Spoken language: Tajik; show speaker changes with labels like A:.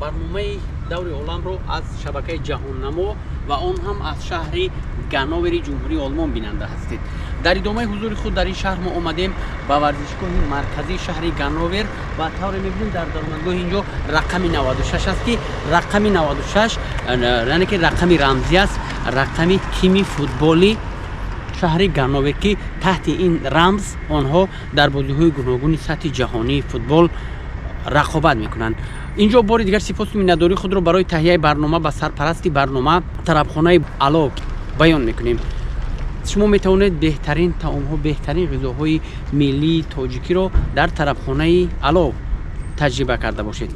A: Барномаи Даври оламро аз шабакаи Ҷаҳоннамо ва он ҳам аз шаҳри Ганновери Ҷумҳурии Олмон бинанда ҳастед. Дар идомаи ҳузури худ дар ин шаҳр мо омадем ба варзишгоҳи марказии шаҳри Ганновер ва тавре мебинем, дар даромадгоҳи инҷо рақами 96 аст, ки рақами 96, яъне ки рақами рамзӣ аст, рақами тими футболи шаҳри Ганновер, ки таҳти ин рамз онҳо дар бозиҳои гуногуни сатҳи ҷаҳонии футбол рақобат мекунанд. Инҷо бори дигар сипосу миннатдории худро барои таҳияи барнома ба сарпарасти барнома, тарабхонаи Ало, баён мекунем. Шумо метавонед беҳтарин таомҳо, беҳтарин ғизоҳои миллии тоҷикиро дар тарабхонаи Ало таҷриба карда бошед.